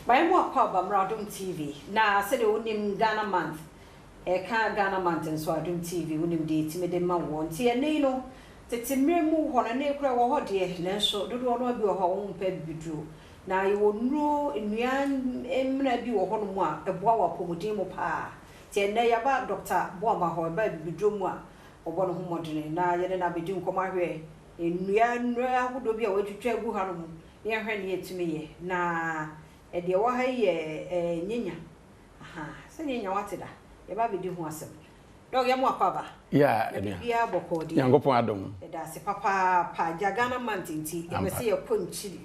Mayɛ mo akwaaba mmra Adom TV. Na sɛdeɛ wonim Ghana month, ɛka Ghana month nso a Adom TV wonim deɛ ɛtumi de ma woɔ. Nti ɛnnɛ yi no, tete mmerɛ mu hɔ no, ɛnnɛ yi koraa ɛwɔ hɔ deɛ, nanso dodoɔ no ara bi wɔ hɔ a wɔn mpɛ abibiduro. Na yɛwɔ nnuro, nnua mmena bi wɔ hɔnom a ɛboa wɔ apɔmuden mu paa. Nti ɛnnɛ yɛaba Dɔkta Boamah hɔ, ɛba abibiduro mu a ɔbɔ ne ho mmɔdene na yɛne no abɛdi nkɔmmɔ ahwɛ nnua, nnuro ahodoɔ bi a wɔatwitwa agu hanom na yɛnhwɛ nea ɛtumi yɛ. Na deɛ ɛwɔ ha yi yɛ nyanya. Ahaa, sɛ nyanya woate da? Yɛba abɛdi ho asɛm. Dɔg, yɛma wo akwaaba. Yeah, Na ɛnua. biribiara bɔkɔɔ deɛ? Nyankopɔn adom. Yɛda ase papaapa. Agya Ghana month nti, yɛpɛ Ampa. sɛ yɛkɔ nkyiri.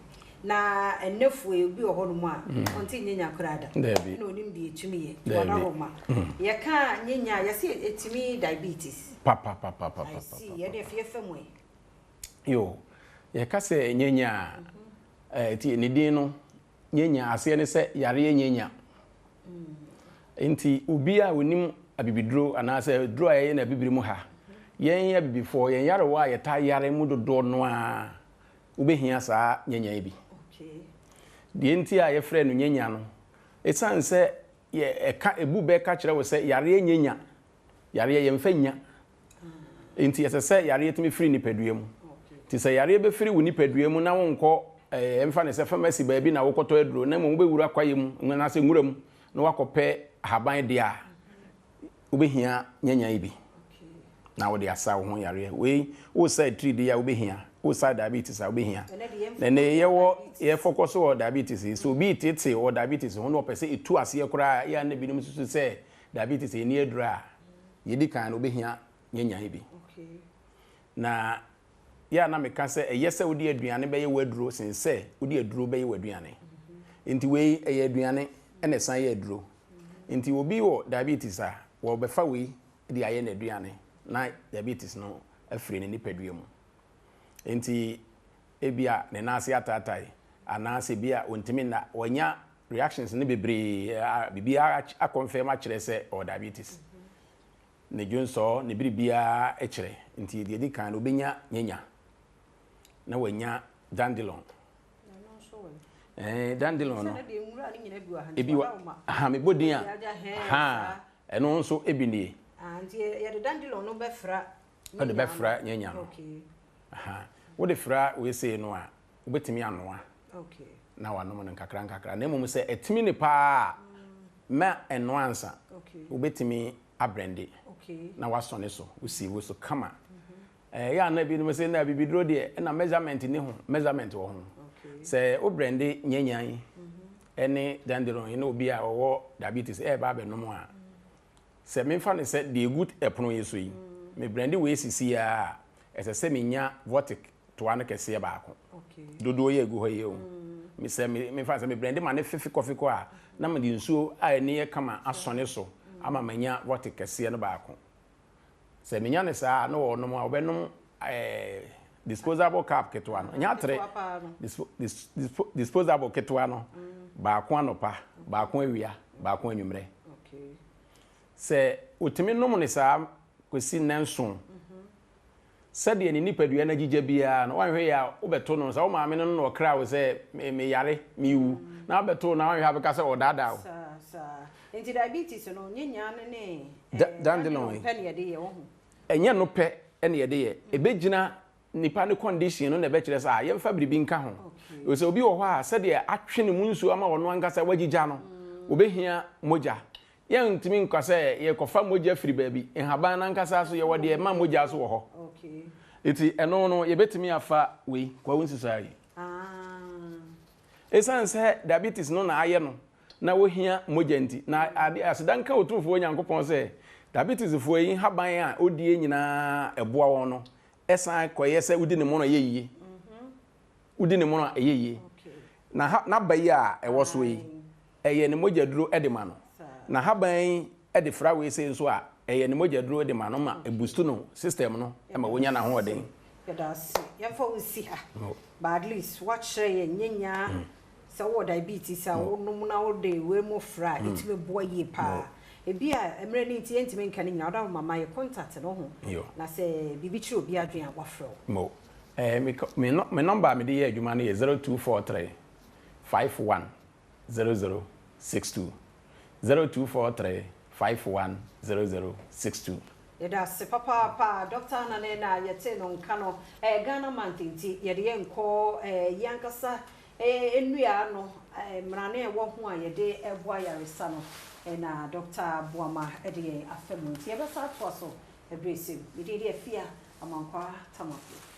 Na ɛnnɛ fue, obi wɔ hɔnom a, ɔnte nyanya koraa da. Daabi. Ɛna ɔnim deɛ ɛtumi yɛ. Nti Daabi. wadaroma. Yɛka nyanya a, yɛse ɛtumi diabetes. I Papapapapapapa. see. Ɛdeɛ fie fa mu ɛ. Yo, yɛka sɛ nyanya a, eh, tie, ne din no, nyanya, aseɛ ne sɛ yareɛ nyanya. Nti obi a onim abibiduro anaasɛ aduro a yɛyɛ no abibiri mu ha, yɛn abibifoɔ, yɛn yarewa a yɛtaa yare mu dodoɔ no ara, wobɛhia saa nyanya yi bi. Deɛ nti a yɛfrɛ no nyanya no, ɛsiane sɛ yɛ ɛka ɛbu bɛ ka kyerɛ wo sɛ yareɛ nyanya, Yareɛ, yɛmfa nnya. Enti ɛsɛ sɛ yareɛ tumi firi nipadua mu. Nti sɛ yareɛ bɛfiri wo nipadua mu na wonkɔ eh, ɛmfa ne sɛ pharmacy baabi na wokɔtɔ aduro na mmom wobɛwura kwaeɛ mu anaasɛ nwura mu na woakɔpɛ ahaban deɛ a, wobɛhia nyanya yi bi na wode asa wo ho yareɛ. Wei, wosa atiridii a wobɛhia, wosa diabetes a wobɛhia. Na ɛnɛ yɛwɔ yɛfɔkɔ so wɔ diabetes yi, sɛ obi retete wɔ diabetes ho na ɔpɛ sɛ ɛtu aseɛ koraa a, yɛ a na binom susu sɛ Diabetes nni aduru a yɛdi kan no wobɛhia nyanyan bi. Na yɛ a na meka sɛ ɛyɛ sɛ wode aduane bɛyɛ w'aduro sen sɛ wode aduro bɛyɛ w'aduane. Nti wei ɛyɛ aduane ɛna ɛsan yɛ aduro. Nti obi wɔ diabetes a wɔbɛfa wei de ayɛ n'aduane na diabetes no afiri ne nipadua mu. Nti ebia ne nan ase ataatae anaasɛ ebia ɔntumi nna, wanya reactions no bebree a biribiara akɔnfɛm akyerɛ sɛ ɔwɔ diabetes. Ne dwonsɔ, ne biribiara kyerɛ. Nti deɛ ɛdi kan no ɔbɛnya nyanya na wanya dandelion. Ɛɛ dandelion no ebi wɔ aha mebɔ din a aha ɛno nso ebi nie. Nti yɛde dandelion no bɛfra Wode bɛfra nyanya no. Aha. Wode fra wei sei no a, wobɛtumi anoa na wanom no nkakra nkakra. Na mmom sɛ ɛtumi ne paa a, ma ɛnoa ansa. Wobɛtumi abrɛnde na wasɔne so, wo sieve so kama. Ɛyɛ a na ebinom sɛ na bibiduro deɛ ɛna measurement ni ho, measurement wɔ ho. Sɛ wo brɛnde nyanya yi ɛne dandelion yi na obi a ɔwɔ diabetes ɛreba abɛnom a, Sɛ memfa no sɛ deɛ ɛgu ɛpono yi so yi, me blɛnde wei sisi ara a, ɛsɛ sɛ menya vortic toa no kɛseɛ baako. Dodoɔ yi a ɛgu hɔ yi o. Me sɛ me memfa no sɛ me blɛnde ma no fe fekɔfekɔ a, na mede nsuo a ani yɛ kama asɔne so ama manya vortic kɛseɛ no baako. Sɛ menya no saa a, na wɔnom a, wɔbɛnom ɛɛ disposable cup ketewa no. Ɛnyɛ atere. Disposable ketewa no, baako anɔpa, baako awia, baako anwummerɛ. Sɛ otumi nom no saa kɔsi nnanson, sɛdeɛ ne nipadua no agyigya biara no, woanhwɛ yie a wobɛto no. Sɛ wo maame no na ɔkra wo sɛ meyare, merewu, na wobɛto no na woanhwɛ a wobɛka sɛ ɔredaadaa wo. Saa, saa. Nti diabetes no, nyɛ nyaa no ne dandelion pɛ na yɛde yɛ, wohu? Ɛnyɛ no pɛ na yɛde yɛ. Ɛbɛgyina nipa no condition no na ɛbɛkyerɛ sɛ ah yɛmfa biribi nka ho. Efisɛ obi wɔ hɔ a sɛdeɛ atwe ne mu nsuo ama ɔno ankasa wagyigya no, ɔbɛhia mogya. Yɛntumi nka sɛ yɛkɔfa mogya firi baabi. Nhaban no ankasa so yɛwɔ deɛ ɛma mogya nso wɔ hɔ. Eti ɛno no yɛbɛtumi afa wei, kwawu nsusuaa yi. Esiane sɛ diabetes no na ayɛ no na ohia mogya nti, na ade aseda nka Otumfoɔ Nyankopɔn sɛ diabetesfoɔ yi nhaban a odie nyinaa ɛboa wɔn no ɛsan kɔyɛ sɛ wodi ne mono a ɛyɛ yie. Wodi ne mono a ɛyɛ yie. Na ha n'aba yi a ɛwɔ so yi, ɛyɛ ne mogyaduro de ma no. Na haban yi de fra wei sei nso a, ɛyɛ ne mogyaduro de ma no ma ɛbustu no system no ma wɔnya n'ahoɔden. Yɛda ase. Yɛmfa wo nsi ha. But at least woakyerɛ yɛn nyɛ Sɛ wowɔ diabetes a wonom na wode wei mu fra a, ɛtumi boa yie paa. Ebi a mmerɛ no nti yɛntumi nka ne nyinaa, wode ma ma yɛ contact no ho na sɛ biribi kyerɛ obi adwene a wafrɛ wo. Mo. Eh, me, me, me number a mede yɛ adwuma no yɛ 0243 51. 00 62. 0243 51 00 62. Yɛda ase papaapa Doctor Anane na yɛtee no nka no. Ɛyɛ Ghana month nti yɛde yɛn nkɔ yɛn ankasa nnua ano mmrane a ɛwɔ ho a yɛde boa ayaresa no na Doctor Boamah de yɛn afa mu nti yɛbɛsan atoa so ɛberɛ sɛm. Me din de Afia Amankwaa Tamaklo.